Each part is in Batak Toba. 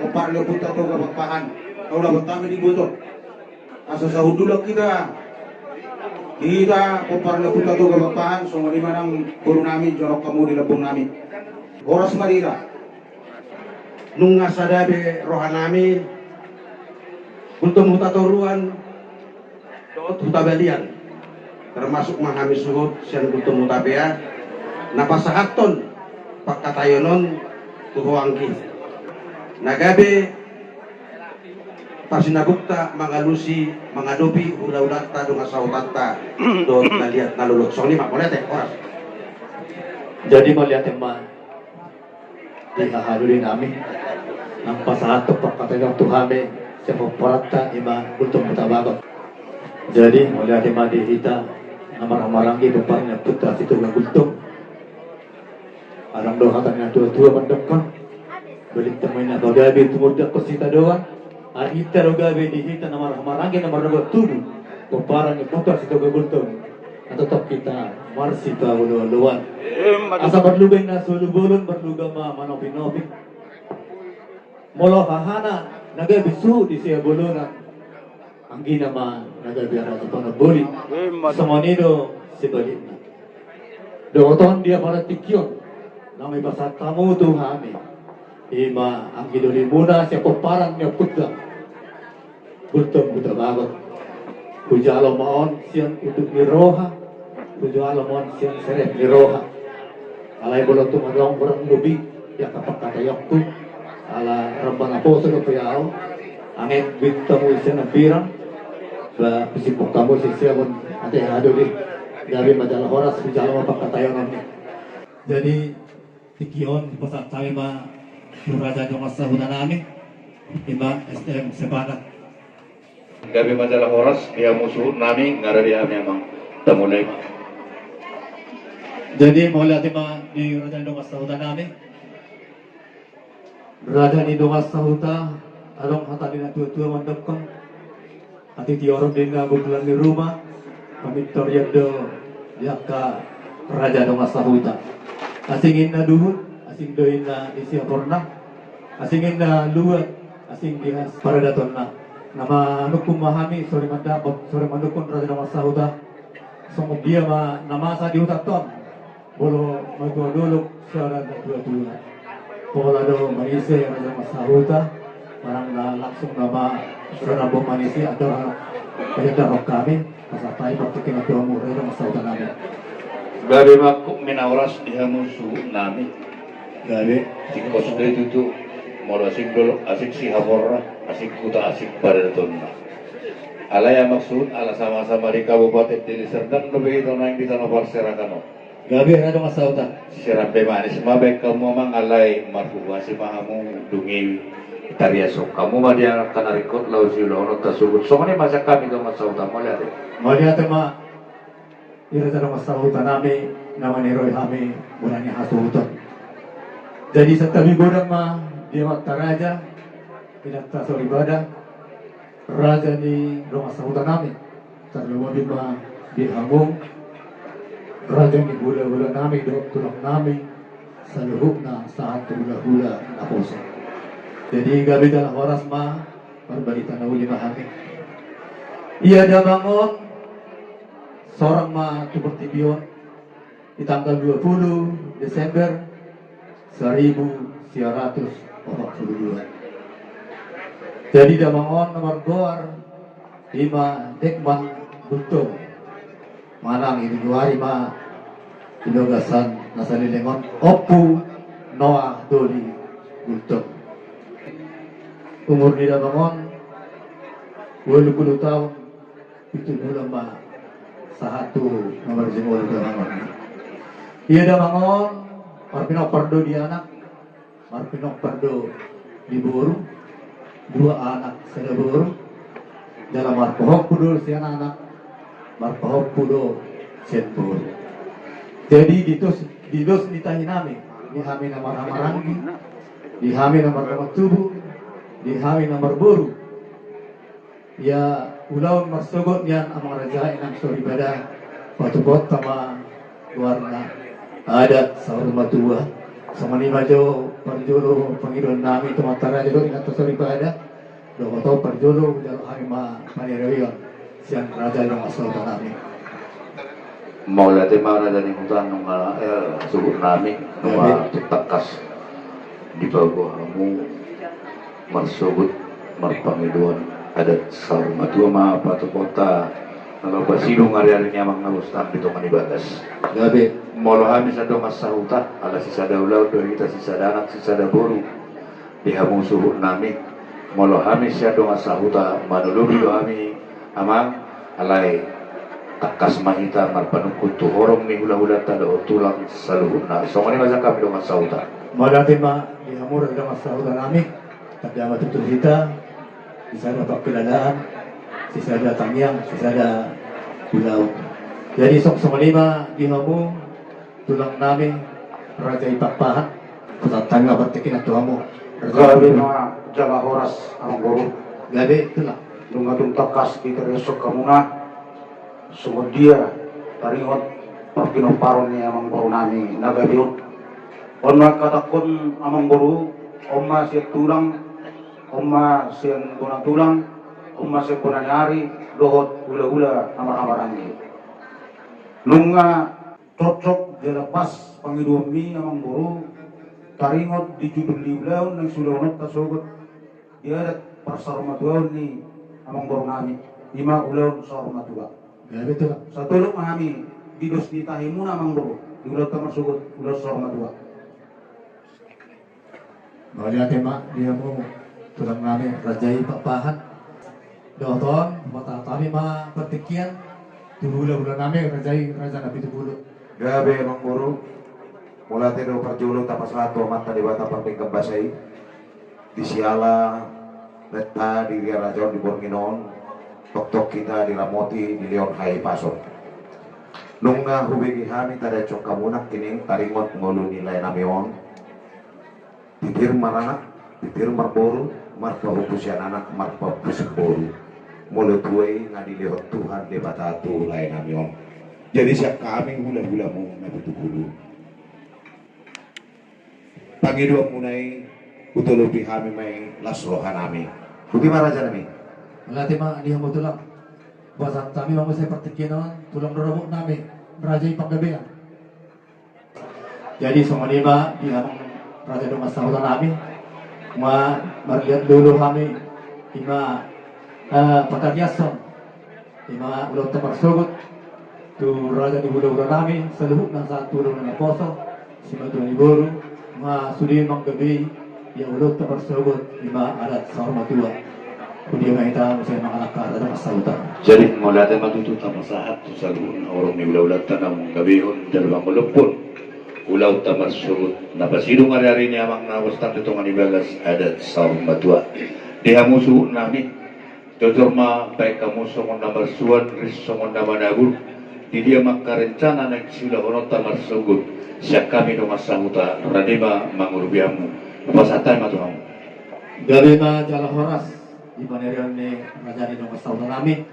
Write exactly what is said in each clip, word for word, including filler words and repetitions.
Pomparan ni ompunta Toga Pakpahan, na ulaon hami di boto. Asa sahundulan hita, hita pomparan ni ompunta Toga Pakpahan, songon i ma nang boru nami jonok hamu di lambung nami. Horas ma di hita. Nunga sada be roha nami, Gultom Hutatoruan dohot Hutabalian, termasuk ma hami suhut sian Gultom Hutapea, na pasahathon pangkataion on tu ho anggi, na gabe parsinabungta mangalusi, mangadopi hulahulanta, dongan sahutanta dohot na liat na lolo. Songon i ma, mauliate. Horas. Jadi mauliate ma di hahadoli nami, naung pasahathon pangkataion tu hami sian pomparanta, i ma Gultom Hutabagot. Jadi mauliate ma di hita na marhahamaranggi pomparan ni ompunta Sitoga Gultom. Adong do hata ni natuatua mandokkon: Balintang ma inna pagabe, tumundalhon sitadoan. Alai hita do gabe di hita na marhahamaranggi na marnogot tubu, pomparan ni ompunta Sitoga Gultom, na tongtong hita marsipaolooloan. Asa marluga inna solu bolon, marluga ma manopinopi. Molo hahana na gabe suhut di sihabolonan, anggina ma na gabe raja panamboli. Songon i do sebalikna. Dohot on di apala tingki on, naung hupasahat hamu tu hami, i ma anggi dolimuna sian pomparan ni ompunta Gultom Hutabagot. Hujalo ma on sian unduk ni roha, hujalo ma on sian serep ni roha. Alai molo tung adong hurang lobi di angka pangkataionku, ala ramba naposo dope ahu, anggiat boi hamu sian hambirang, ba pisiphon hamu sisiapon ate hahadoli. Gabe ma jala horas, hujalo ma pangkataion on. Jadi tingki on hupasahat hami ma tu raja dongan sahuta nami, i ma S T M Sepanak. Gabe ma jala horas di hamu suhut nami, nga rade hami amang. Tamulai ma. Jadi mauliate ma di raja ni dongan sahuta nami. Raja ni dongan sahuta, adong hata ni natuatua mandokkon: Hatiti orom do inna buntulan ni ruma, pamintorion do di angka raja dongan sahuta. Asing inna duhut, asing do inna isi haporna, asing inna luat, asing di has paradatonna. Na manungkun ma hami, sori mandapot, sori manungkun raja dongan sahuta. Songon dia ma na masa di hutanta on, molo matua dolok sada natuatua. Pola do manise raja dongan sahuta, manang na langsung nama sada bo manise acara pajadarhon hami, pasahat hami partingkian tu hamu raja dongan sahuta nami. Gabe ma, angkup ma na horas di hamu suhut nami. Gabe. Tingkos do i tutu, molo asing dolok, asing sihaporna, asing huta, asing paradatonna. Alai amang suhut, ala sama-sama di Kabupaten Deli Serdang dope hita nuaeng di tano parserahan on. Gabe raja dongan sahuta. Sirambe manis ma baen hamu amang, alai marhuhuasi ma hamu, dung i tariashon hamu ma di angka na ringkot laho siulaonta suhut. Songon i ma sian hami dongan sahuta, mauliate. Mauliate ma di raja dongan sahuta nami na maniroi hami bona ni hasuhuton. Jadi santabi godang ma di amanta raja, inanta soripada, raja ni dongan sahuta nami, tarlumobi ma di hamu raja ni hulahula nami dohot tulang nami, saluhutna sahat tu hulahula naposo. Jadi gabe jala horas ma, marbarita na uli ma hami. Ia damang on sorang ma tu portibi on di tanggal dua puluh Desember seribu sembilan ratus opat puluh dua. Jadi damang on na margoar i ma Dekman Gultom, manang digoari ma di bagasan na saleleng on Ompu Noah Doli Gultom. Umur ni damang on ualu pulu taon, pitu bulan ma sahat tu na marjumolo damang on. Ia damang on marpinompar do di anak, marpinompar do di boru, dua anak sada boru, jala marpahompu do sian anak, marpahompu do sian boru. Jadi di dos, di dos ni tahi nami, di hami na marhahamaranggi, di hami na mardongan tubu, di hami na marboru, ia ulaon marsogot nian amang raja, inang soripada, patupaonta ma goarna adat saur matua. Songon i ma jo parjolo pangidoan nami tu amanta raja dohot inanta soripada. Dohot on parjolo jalo hami ma panirion sian raja ni dongan sahuta nami. Mauliate ma raja ni huta, nunga, eh, suhut nami nunga tung tangkas dipaboa hamu marsogot marpangidoan adat saur matua ma patupaonta na laho pasidung ari-ari ni amang na gostang di tonga ni bagas. Gabe. Molo hami sian dongan sahuta ala sisada ulaon do hita, sisada anak sisada boru di hamu suhut nami. Molo hami sian dongan sahuta manolobi do hami amang, alai tangkas ma hita marpanungkun tu horong ni hula-hulanta dohot tulang saluhutna. Songon i ma sian hami dongan sahuta. Mauliate ma di hamu raja dongan sahuta nami. Tanda ma tutu hita sisada pangkilalaan, sisada tangiang, sisada ulaon. Jadi songon i ma di hamu tulang nami raja i Pakpahan. Pasahat hami ma partingkian tu hamu. Gabe ma jala horas amang boru. Gabe tulang. Nunga tung tangkas ditarihashon hamuna songon dia taringot parpinomparon ni amang boru nami na gabe on. On ma hatahon amang boru, on ma sian tulang, on ma sian bona tulang, on ma sian bona ni ari dohot hula-hula na marhahamaranggi. Nunga cocok jala pas pangidoanmi amang boru taringot di judul ni ulaon na siulahononta sogot di adat parsaurmatuaon ni amang boru nami, i ma ulaon saur matua. Gabe tulang. Satolop ma hami di dos ni tahimuna amang boru di ulaonta marsogot ulaon saur matua. Mauliate ma di hamu tulang nami raja i Pakpahan. Dohot on pasahat hami ma partingkian tu hula-hula nami raja i, raja Napitupulu. Gabe amang boru. Mauliate do parjolo tapasahat tu Amanta Debata pardenggan basa i. Di siala renta di ria raja on di borngin on, tongtong hita diramoti dilehon hahipason. Nunga hubege hami tadahon hamuna nangkining taringot ngolu ni lae nami on. Titir maranak, titir marboru, marpahompu sian anak, marpahompu sian boru. Molo tua i nga dilehon Tuhan Debata tu lae nami on. Jadi sian hami hula-hulamu Napitupulu, pangidoanmuna i hutolopi hami ma i las roha nami. Boti ma raja nami. Mauliate ma di hamu tulang. Pasahat hami ma muse partingkian on tulang dorobot nami raja i Panggabean. Jadi songon i ma di hamu raja dongan sahuta nami, ma marliat lolo hami i ma, eh, patarihashon i ma ulaonta marsogot tu raja ni hula-hula nami saluhutna sahat tu hula-hula naposo, simatua ni boru, ma sude manggabe i ia ulaonta marsogot i ma adat saur matua. Hudia ma hita muse mangalangka raja dongan sahuta. Jadi mauliate ma tutu tapasahat tu saluhutna horong ni hula-hulanta na manggabehon jala mangolophon ulaonta marsogot na pasidung ari-ari ni amang na gostang di tonga ni bagas adat saur matua. Di hamu suhut nami, jojor ma baen hamu songon na marsuan ris songon na managur. Di dia ma angka rencana naeng siulahononta marsogot, sian hami dongan sahuta rade ma mangurupi hamu. Hupasahat hami ma tu hamu. Gabe ma jala horas di panirion ni raja ni dongan sahuta nami,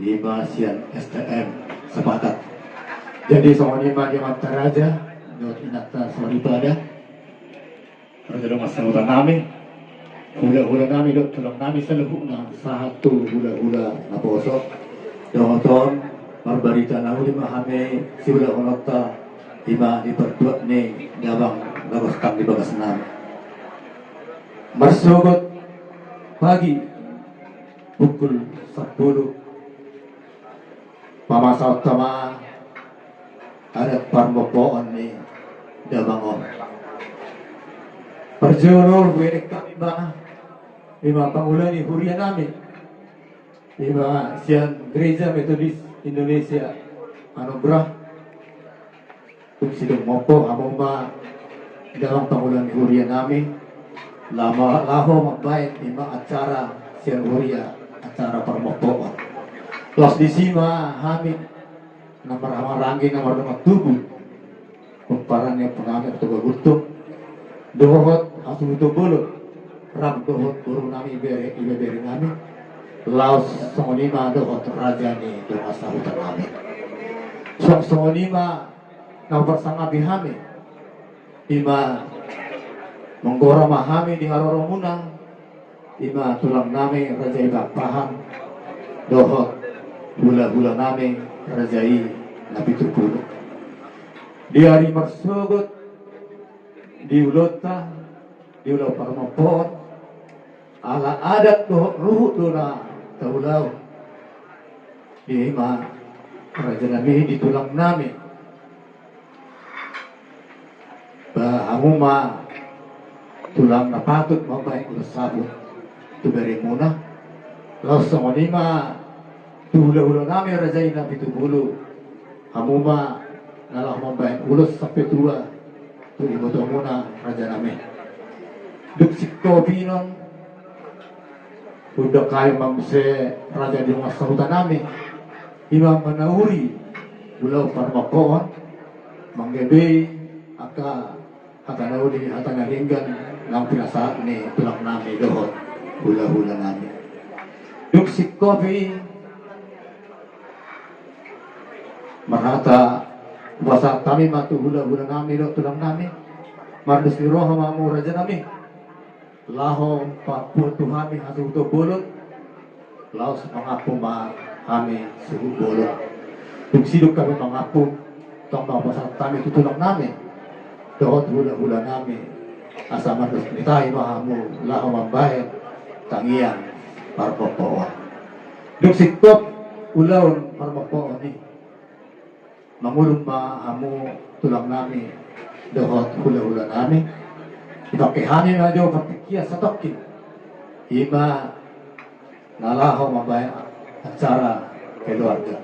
i ma sian S T M Sepakat. Jadi songon i ma di amanta raja dohot inanta soripada, raja dongan sahuta nami, hula-hula nami dohot tulang nami saluhutna sahat tu hula-hula naposo. Dohot on marbarita na uli ma hami siulahononta i ma di partuat ni damang na gostang di bagas nami. Marsogot pagi pukul sampulu pamasahonta ma adat parmompoon ni damang on. Parjolo huedek hami ma i ma pangula ni huria nami i ma sian Gereja Metodis Indonesia Anugerah. Tung sidung mompo hamu ma damang pangula ni huria nami, laho mambaen i ma acara sian huria, acara parmompoon. Laos disi ma hami na marhahamaranggi na mardongan tubu, pomparan ni ompu nami Toga Guntung dohot hasuhuton bolon, rap dohot boru nami, bere, ibebere nami, laos songon i ma dohot raja ni dongan sahuta nami. Suang songon i ma na huparsangapi hami Ima manggora ma hami di haroromuna, ima tulang nami Raja i Pakpahan dohot hulahula nami Raja i Napitupulu. Di ari marsogot di ulaonta, di ulaon parmompoon, ala adat dohot ruhut do na taulahon. Ima raja nami, di tulang nami, ba hamu ma tulang na patut mambahen ulos saput tu beremuna. Laos songon i ma tu hulahula nami Raja i Napitupulu, hamu ma na laho mambahen ulos sampe tua tu ibotomuna raja nami. Dung singkop i non, undang hami ma muse raja di dongan sahuta nami, ima manauri ulaon parmompoon, manggabe angka hata na uli, hata na denggan, naung pinasahat ni tulang nami dohot hulahula nami. Dung singkop i, marhata hupasahat hami ma tu hulahula nami dohot tulang nami, mardos ni roha ma hamu raja nami, laho paampuhon tu hami hasuhuton bolon, laos mangampu ma hami suhut bolon. Dung sidung hami mangampu, tong ma hupasahat hami tu tulang nami dohot hulahula nami, asa mardos ni tahi ma hamu laho mambahen tangiang parmompoon. Dung singkop ulaon parmompoon i, mangulum ma hamu tulang nami dohot hulahula nami. Dipangke hami ma jo partingkian satongkin, ima na laho mambahen acara keluarga.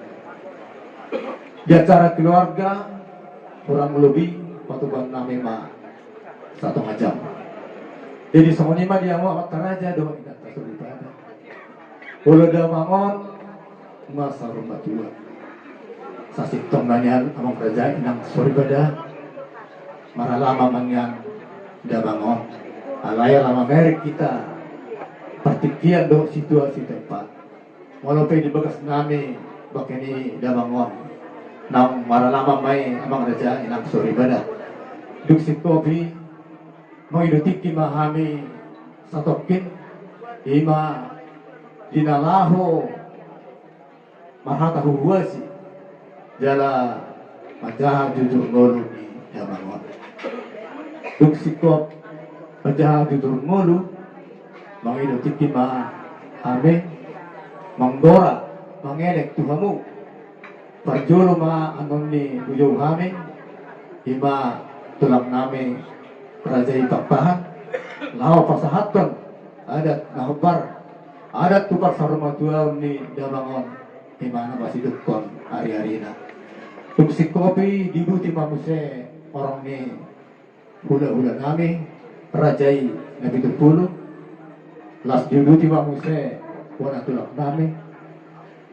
Di acara keluarga, kurang lobi patupaon nami ma satonga jam. Jadi songon i ma di hamu amanta raja dohot inanta soripada. Olo damang on, masa rumah tua. Sasintongna nian amang raja inang soripada, maralama ma nian damang on. Alai ala mamereng hita partingkian dohot situasi tempat, molo pe di bagas nami bahen i damang on, naung maralama ma i amang raja inang soripada. Dung singkop i, mangido tingki ma hami satongkin, ima di na laho marhata huhuasi jala manjaha jujur ngolu di damang on. Dung singkop manjaha jujur ngolu, mangido tingki ma hami manggora mangelek tu hamu. Parjolo ma annon ni hujou hami, ima tulang nami Raja i Pakpahan, laho pasahathon adat na hombar, adat tu parsarumatuaon ni damang on, ima na masidokkon ariarina. Dung singkop i diuduti ma muse horong ni hulahula nami, Raja i Napitupulu, laos diuduti ma muse bona tulang nami,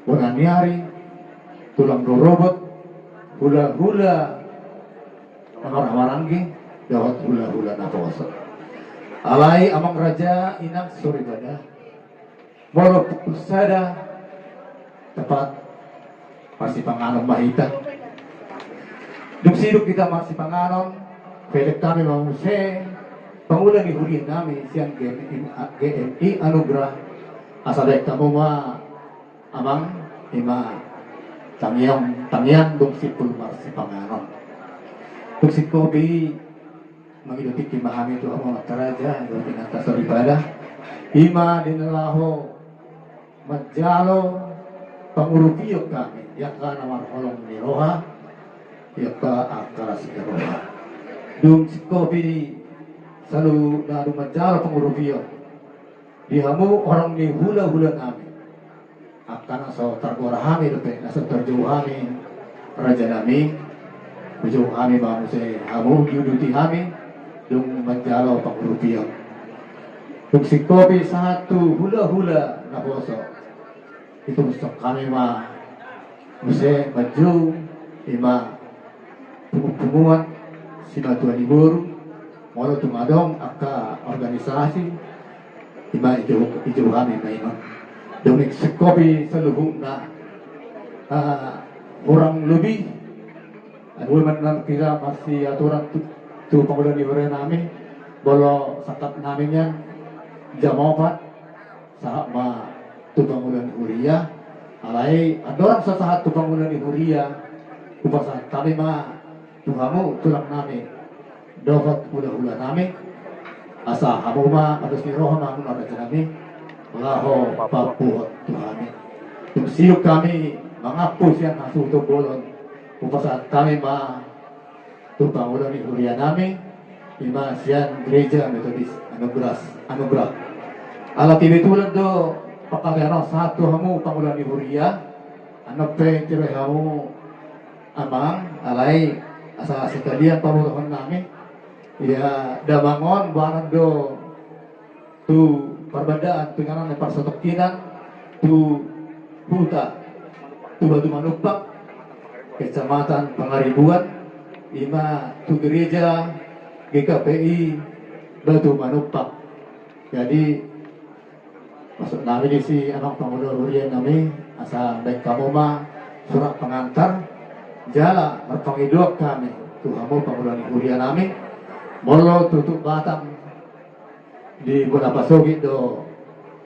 bona ni ari, tulang rorobot, hulahula na marhahamaranggi dohot hulahula naposo. Alai amang raja inang soripada, molo pukul sada tepat marsipanganon ma hita. Dung sidung hita marsipanganon, huelek hami ma muse pangula ni huria nami sian G M I, G M I Anugrah, asa bahen hamu ma amang, ima tangiang, tangiang dung simpul marsipanganon. Dung singkop i, mangido tingki ma hami tu hamu amanta raja dohot inanta soripada, ima di na laho manjalo pangurupion hami di angka na marholong ni roha, di angka angka las ni roha. Dung singkop i, saluhutna dung manjalo pangurupion di hamu horong ni hulahula nami, angka na so targora hami dope, na so tarjou hami, raja nami, hujou hami ma muse hamu diuduti hami dung manjalo pangurupion. Dung singkop i sahat tu hulahula naposo, diturus hami ma muse manjou, ima punguan-punguan, simatua ni boru, molo tung adong angka organisasi, ima dijou, dijou hami ma i non. Dung singkop i saluhutna, ah, hurang lobi, adong ma na hira marsiaturan tu Tu pangula ni huria nami, molo sangkap nami nian jam opat, sahat ma tu pangula ni huria. Alai andorang so sahat tu pangula ni huria, hupasahat hami ma tu hamu tulang nami dohot hulahula nami, asa hamu ma, ados ni roha ma hamu na raja nami, laho papuhot tu hami. Dung siuk hami mangampu sian hasuhuton bolon, hupasahat hami ma tu pangula ni huria nami, ima sian Gereja Metodis Anugerah, Anugerah. Ala kebetulan do pangkataion on sahat tu hamu pangula ni huria, annon pe tiroi hamu amang, alai asa sekalian pabotohon nami, ia damang on boanon do tu parbandaan, tu inganan ni parsatongkinan, tu huta, tu Batu Manumpang, Kecamatan Pangaribuan, ima tu gereja G K P I Batu Manumpang. Jadi, maksud nami disi amang pangula huria nami, asa baen hamu ma surat pengantar, jala marpangidoan hami tu hamu pangula ni huria nami, molo tutup batang di bona pasogit do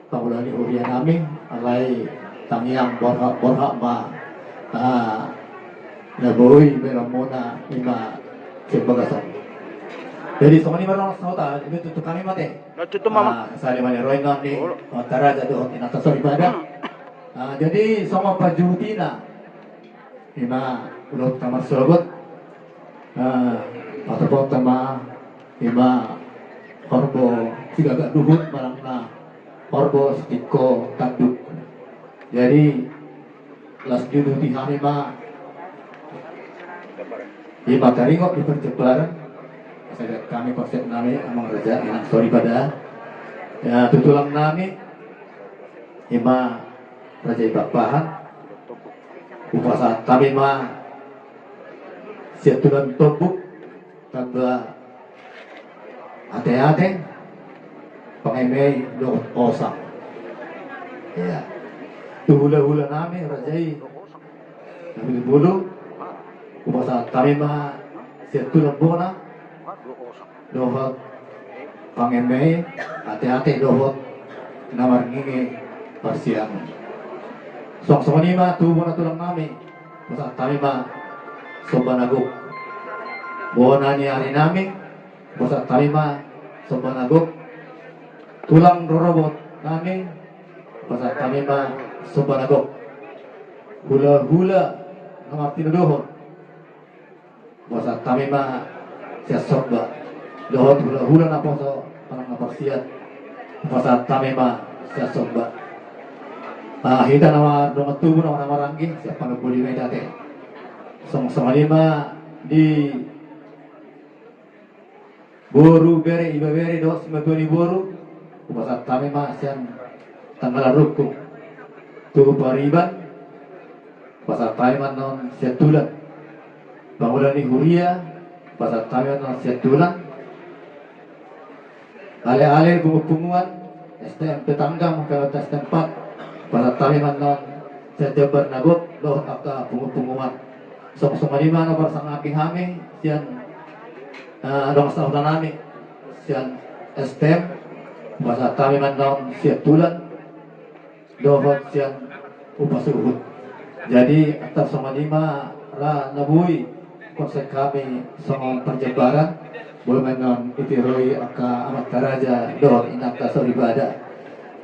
pangula ni huria nami, alai tangiang borhat, borhat ma, ah, na boi baenonmuna ima sian bagasan. Jadi songon i ma, ro sahuta, jadi tutu hami ma te. Na tutu ma. Ah, sali ma ni roinon ni, oh, amanta raja dohot inanta soripada. Ah, jadi songon panjuhutina, ima ulaonta marsogot, ah, patupaonta ma ima horbo sigagak duhut manang na horbo sitingko tanduk. Jadi las juduti hami ma ima taringot di parjembaran. Asa diat hami konsep nami amang raja inang soripada. Ya, tu tulang nami ima raja i Pakpahan. Hupasahat hami ma sian tulan tombuk tamba ate-ate, pangemei dohot osang. Ya. Tu hulahula nami raja i Napitupulu, hupasahat hami ma sian tulan bona dohot pangemei, ate-ate dohot na marngingi parsiangan. Songon i ma tu bona tulang nami, hupasahat hami ma somba na gok. Bona ni ari nami, hupasahat hami ma somba na gok. Tulang rorobot nami, hupasahat hami ma somba na gok. Hulahula na martinodohon, hupasahat hami ma sian somba. Dohot hulahula naposo manang na parsiat, hupasahat hami ma sian somba. Ah, hita na mardongan tubu, na marhahamaranggi, sian panungkun i ma hita te. Songon i ma di boru, bere, ibebere dohot simatua ni boru, hupasahat hami ma sian tanggalan rungkung. Tu pariban, hupasahat hami ma annon sian tulan. Pangula ni huria, hupasahat hami ma annon sian tulan. Ale-ale, punguan-punguan, S T M tetangga, mungkin S T M empat, hupasahat hami ma annon sian jambar na gok dohot angka punguan-punguan. Songon i ma na parsangap hami sian, eh, dongan sahuta nami sian S T M, hupasahat hami ma annon sian tulan dohot sian upa suhut. Jadi antong songon i ma ra na boi konsep hami songon parjembaran, boi ma annon ditiroi angka amanta raja dohot inanta soripada.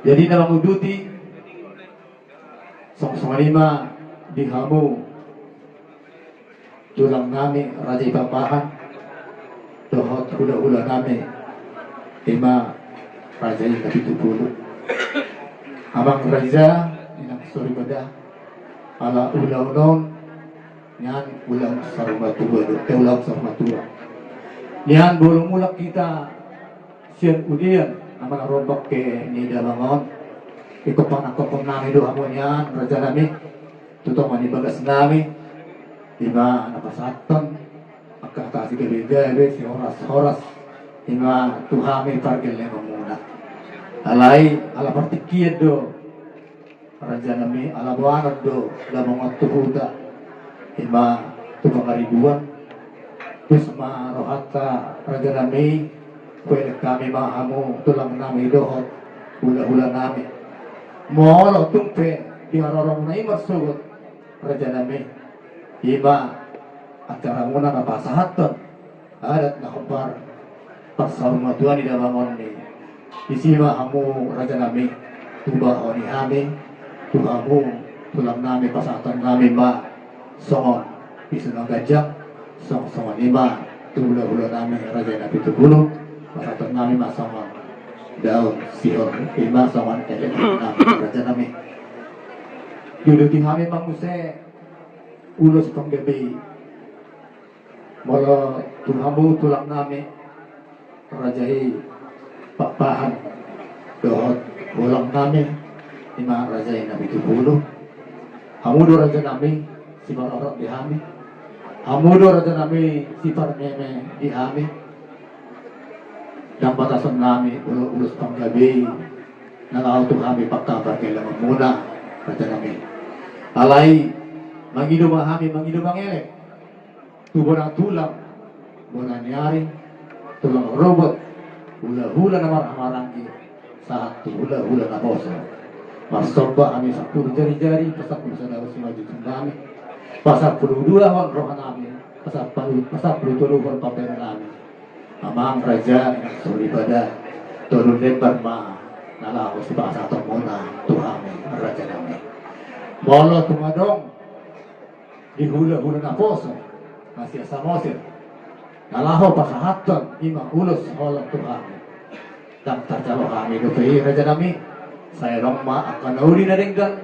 Jadi na manguduti, songon i ma di hamu tulang nami raja i Pakpahan dohot hulahula nami ima raja i Napitupulu. Amang raja, inang soripada, ala ulaon on nian ulaon saur matua do, eh, ulaon saur matua. Nian molo mulak hita sian udean na manarombak ke ni damang on, ingkon panangkokhon nami do hamu nian raja nami tu tonga ni bagas nami, ima na pasahathon angka hata sigabe-gabe, sihoras-horas ima tu hami pargellengonmuna. Alai ala partingkian do raja nami, ala boanon do damang on tu huta ima tu Pangaribuan. Tus ma rohanta raja nami, huelek hami ma hamu tulang nami dohot hula-hula nami. Molo tung pe di haroromuna i marsogot raja nami, i ma acaramuna na pasahathon adat na hombar parsaurmatuaon ni damang on i. Disi ma hamu raja nami, tuba honi hami tu hamu tulang nami, pasahaton nami ma songon pisu na ganjang, song songon i ma tu hula-hula nami raja i na pitu pulu, pasahaton nami ma songon daun sihor, i ma songon elek nami raja nami. Diuduti hami ma muse ulos panggabean. Molo tu hamu tulang nami, raja i Pakpahan dohot bolon nami, i ma raja i na pitu pulu. Hamu do raja nami siparorot di hami. Hamu do raja nami siparmeme di hami. Ndang batason nami ulos-ulos panggabean na laho tu hami pangkabar ni elek muna, raja nami. Alai mangido ma hami, mangido mangelek tu bona tulang, bona ni ari, tulang rorobot, hula-hula na marhaha-maranggi, sahat tu hula-hula naposo. Marsomba hami sampulu jari-jari, pasampulu sada on simanjujung nami, pasampulu dua on roha nami, pasampulu, pasampulu tolu on pambahenan nami. Amang raja, inang soripada, tolu lembar ma na laho sipasahaton muna tu hami, raja nami. Molo tung adong di hula-hula naposo na sian Samosir na laho pasahathon i ma ulos holong tu hami, ndang tarjalo hami dope i, raja nami. Sai adong ma angka na uli na denggan,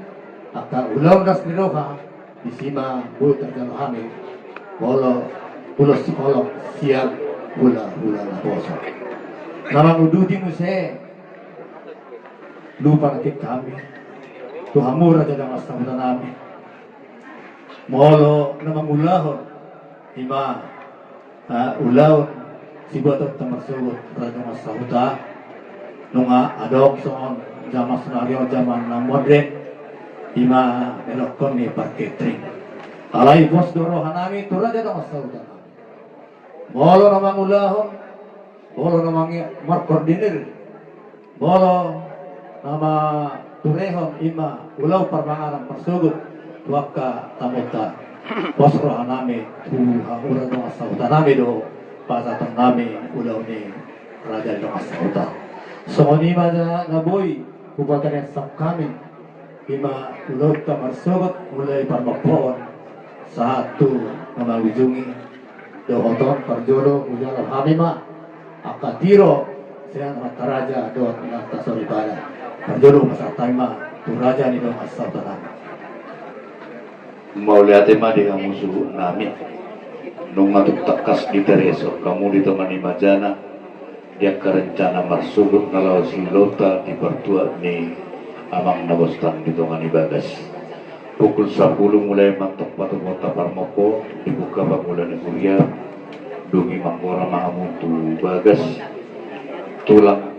angka ulaon las ni roha, disi ma boi tarjalo hami molo ulos holong sian hula-hula naposo. Na manguduti muse, lupa na tingkami tu hamu raja dongan sahuta nami. Molo na mangulahon i ma, ah, ulaon sibuatonta marsogot raja dongan sahuta, nunga adong songon jaman saonari on, jaman na modern, i ma elokhon ni parketring. Alai pos do roha nami tu raja dongan sahuta nami. Molo na mangulahon, molo na mangi-, markoordinir, molo na manturehon i ma ulaon parmanganan parsogot tu angka tamunta, pos roha nami tu hamu raja dongan sahuta nami do pasahaton nami ulaon ni raja dongan sahuta. Songon i ma na boi hupatariashon hami, i ma ulaonta marsogot mulai parmompoon sahat tu na mangujungi. Dohot on parjolo hujalo hami ma angka tiro sian amanta raja dohot inanta soripada. Parjolo hupasahat hami ma tu raja ni dongan sahuta nami. Mauliate ma di hamu suhut nami. Nunga tung tangkas ditariashon hamu di tonga ni majana di angka rencana marsogot na laho siulaonta di partuat ni amang na bostang di tonga ni bagas. Pukul sampulu mulai mantong patupaonta parmompoon, dibuka pangula ni huria, dung i manggora ma hamu tu bagas, tulang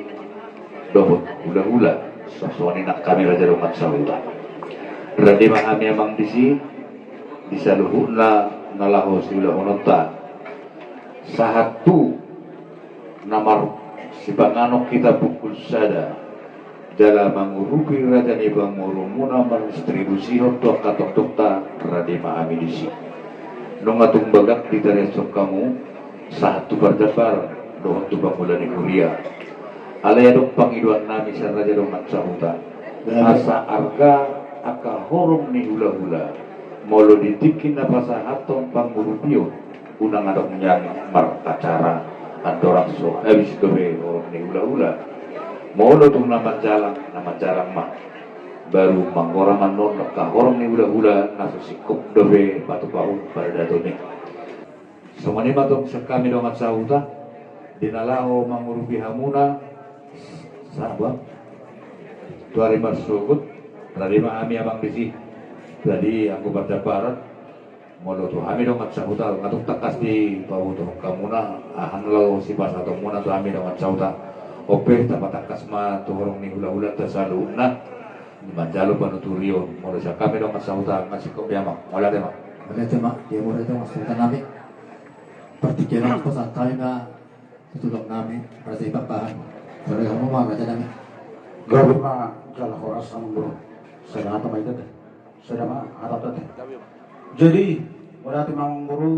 dohot hula-hula. Songon i nang hami raja dongan sahuta. Rade ma hami amang disi di saluhutna na laho siulahononta. Sahat tu na marsipanganon hita pukul sada, jala mangurupi raja ni pamoruonmuna mandistribusihon tu angka tongtongta, rade ma hami disi. Nunga tung bagak ditariashon hamu sahat tu parjambar dohot tu pangula ni huria. Alai adong pangidoan nami sian raja dongan sahuta. Asa arga angka horong ni hula-hula, molo di tingki na pasahathon pangurupion, unang adong nian markacara andorang so habis dope horong ni hula-hula. Molo tung na manjalang, na manjalang ma. Baru manggora ma annon angka horong ni hula-hula na so singkop dope patupahon paradaton i. Songon i ma tong sian hami dongan sahuta di na laho mangurupi hamuna. Saba tu ari marsogot, rade ma hami amang disi. Jadi anggo parjambaran, molo tu hami dongan sahuta, nga tung tangkas dipabotohon hamuna aha na laho sipasahatonmuna tu hami dongan sahuta. On pe tapatangkas ma tu horong ni hula-hulanta saluhutna manjalo panuturion. Molo sian hami dongan sahuta nga singkop be amang. Mauliate ma. Mauliate ma di hamu raja dongan sahuta nami. Partingkian on pasahat hami ma tu tulang nami Raja i Pakpahan. Sahat hamu ma raja nami. Gabe ma jala horas amang boru. Sada hata ma i da. Sada ma hata da. Jadi mauliate ma amang boru.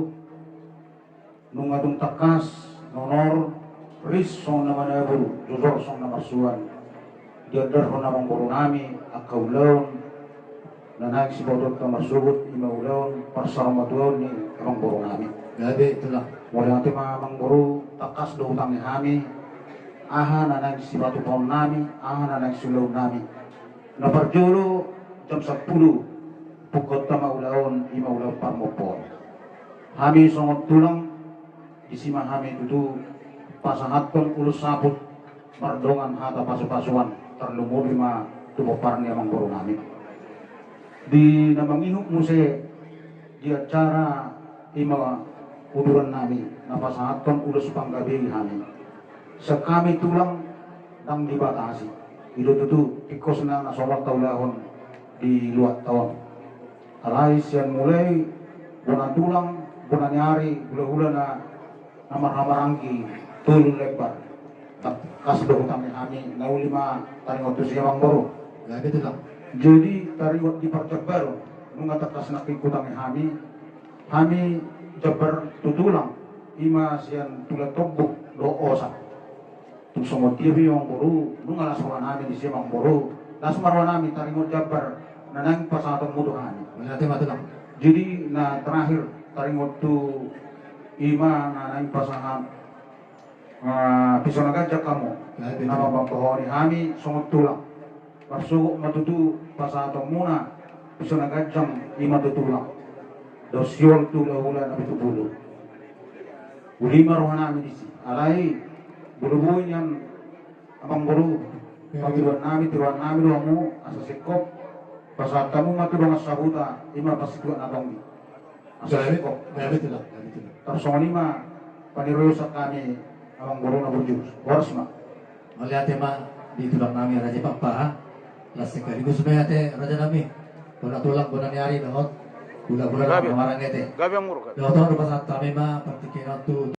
Nunga tung tangkas, nonor, ris songon na manabur, jojor songon na marsuan. Diandarhon amang boru nami angka ulaon na naeng sipaotonta marsogot, i ma ulaon parsaurmatuaon ni amang boru nami. Gabe tulang. Mauliate ma amang boru, tangkas do hutangihon hami aha na naeng sipatupaon nami, aha na naeng siulaon nami. Na parjolo jam sampulu pungkaonta ma ulaon, i ma ulaon parmompoon. Hami songon tulang, disi ma hami tutu pasahathon ulos saput mardongan hata pasupasuan, tarlumobi ma tu pompar ni amang boru nami. Di na mangihut muse di acara i ma uduran nami na pasahathon ulos panggabei hami. Sian hami tulang ndang dibatasi. I do tutu tingkosna na somal taulahon di luatta on. Alai sian mulai bona tulang, bona ni ari, hulahula na, na marhahamaranggi, tolu lembar. Tangkas do hutangihon hami, na uli ma taringot tusi amang boru. Gabe tulang. Jadi taringot di parjambaron, nunga tangkas nangkin hutangihon hami, hami jambar tu tulang, i ma sian tulang tombuk dohot osak. Tung songon dia pe amang boru, nunga las roha nami disi amang boru, las ma roha nami taringot jambar na naeng pasahatonmu tu hami. Mauliate ma tulang. Jadi na terakhir taringot tu i ma na naeng pasahat, ah, piso na ganjang hamu. Gabe tulang. Na mambahen hami songon tulang. Marsogot ma tutu pasahatonmuna piso na ganjang i ma tu tulang. Dohot siol tu hulahula na pitu pulu. Uli ma roha nami disi. Alai boi-boi nian amang boru. Gabe tulang. Pangidoan nami, tiruan nami do hamu asa singkop pasahat hamu ma tu dongan sahuta, i ma parsituak na tonggi. Asa singkop. Gabe tulang, gabe tulang. Tarsongon i ma pangidoan sian hami amang boru na burju. Horas ma. Mauliate ma di tulang nami Raja i Pakpahan. Laos sekaligus mauliate raja nami, bona tulang, bona ni ari dohot hulahula na marhahamaranggi. Gabe amang boru, gabe. Dohot on do pasahat hami ma partingkian on tu